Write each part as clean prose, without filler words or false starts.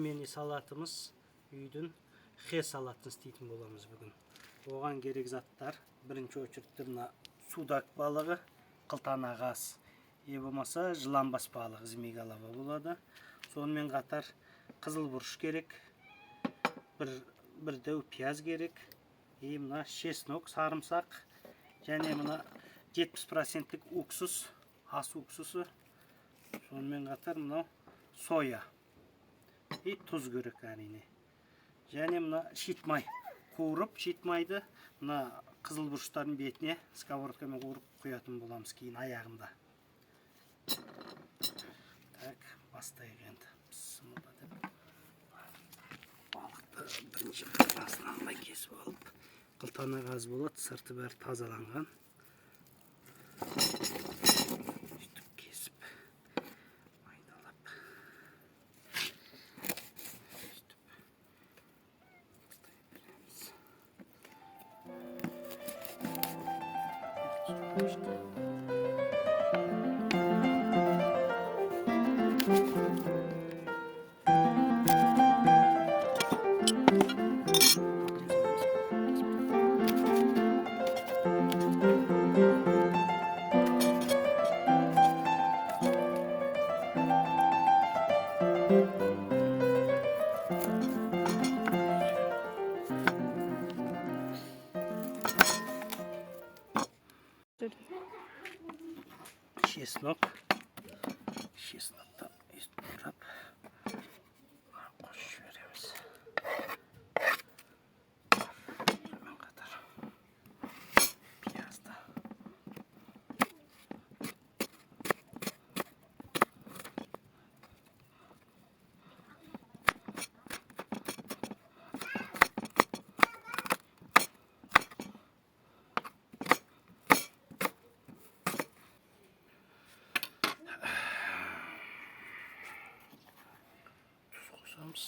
Пельмени салатымыз, үйдің хе салатын істейтін боламыз бүгін. Оған керек заттар: бірінші очередьте мына судак балығы, қылтанағаз, е болмаса жыланбас балығы, змееголова болады. Сонымен қатар қызыл бұрыш керек, бір дәу пияз керек, и мына чеснок, сарымсақ және мына 70%-тік уксус, ас уксусы, сонымен қатар мынау соя и тұз керек әрине. Және мына шит май қуырып, шит майды мына қызыл бұрыштардың бетіне сковородкамен қуырып құятын боламыз кейін аяғында. Так, бастайық енді. Бісміллә деп балықты бірінші басынан былай кесіп алып, қылтанақ аз болады, сырты бәрі тазаланған. Сөйтіп кесіп, майдалап, сөйтіп ұстай береміз. Чеснок. Чеснокты өйстіп турап қосып жібереміз. Сонымен қатар пиязды. Тұз қосамыз.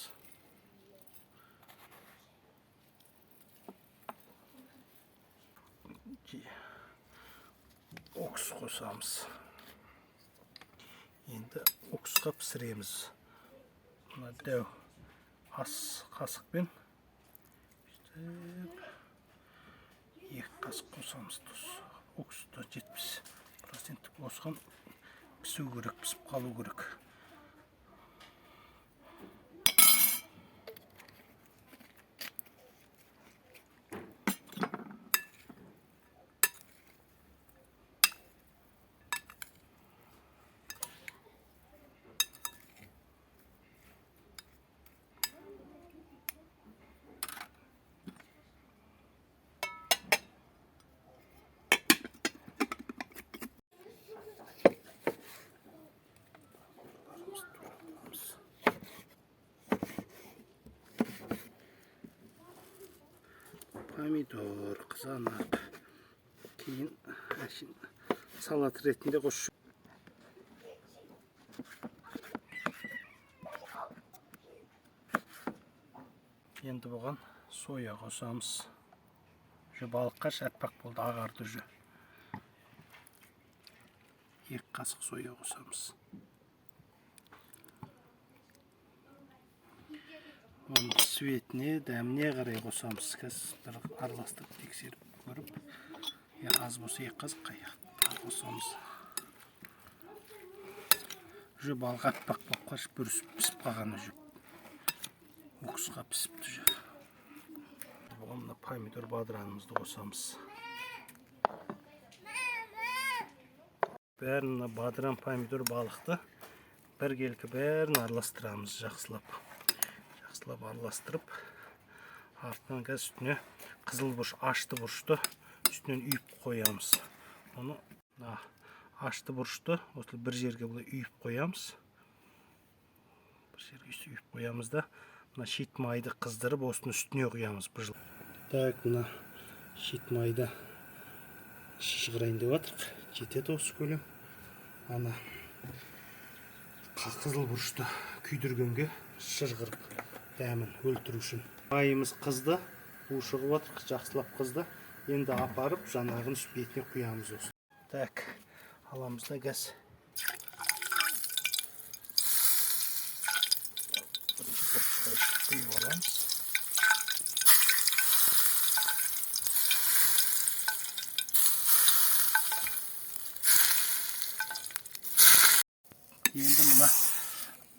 Уксус қосамыз. Енді уксусқа пісіреміз. Мына дәу ас қасықпен бүйтіп 2 қасық қосамыз тұз. Уксусты 70%-тік осыған пісу керек, пісіп қалу керек. Помидор, қызанақ, кейін әшейін салат ретінде қосып. Енді бұған соя қосамыз. Уже балыққа аппақ болды, ағарды уже. 2 қасық соя қосамыз. Оның цветіне, дәміне қарай қосамыз. Қазір бір араластырып тексеріп көріп, аз болса 2 қасық қаяқ қосамыз. Уже балық аппақ болып қашып, бүрісіп пісіп қалған уже. Уксусқа пісіпті уже. Бұған мына помидор бадыранымызды қосамыз. Бәрін мына бадыран, помидор, балықты біркелкі бәрін араластырамыз жақсылап. Жақсылап араластырып, артынан қазір үстіне қызыл бұрыш, ашты бұрышты үстінен үйіп қоямыз. Оны мына ашты бұрышты осылай бір жерге былай үйіп қоямыз. Бір жерге өйстіп үйіп қоямыз да, мына шит майды қыздырып, осының үстіне құямыз. Так, мына шит майды шыжғырайын деп жатырық. Жетеді осы көлем. Ана қызыл бұрышты күйдіргенге шыжғырып дәмін өлтіру үшін. Майымыз қызды, бу шығып жатыр, жақсылап қызды. Енді апарып жаңағының үст бетіне құямыз осы. Так, аламыз да газ. Бірінші бұрыш. Енді мына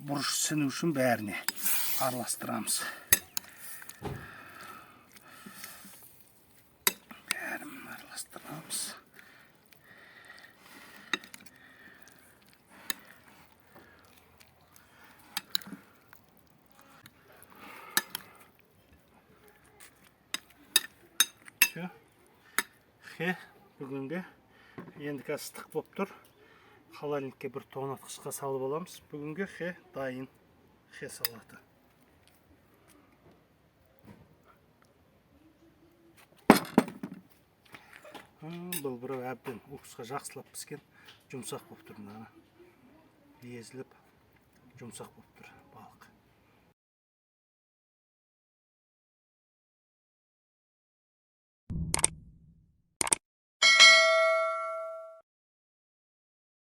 бұрыш сіну үшін бәріне араластырамыз. Бәрін араластырамыз. Все. Хе, бүгінгі енді қазір ыстық болып тұр. Холодильникке бір тоңазытқышқа салып аламыз. Бүгінгі хе дайын, хе салаты. Бұл біреу әбден уксусқа жақсылап піскен, жұмсақ болып тұр мына. Езіліп жұмсақ болып тұр.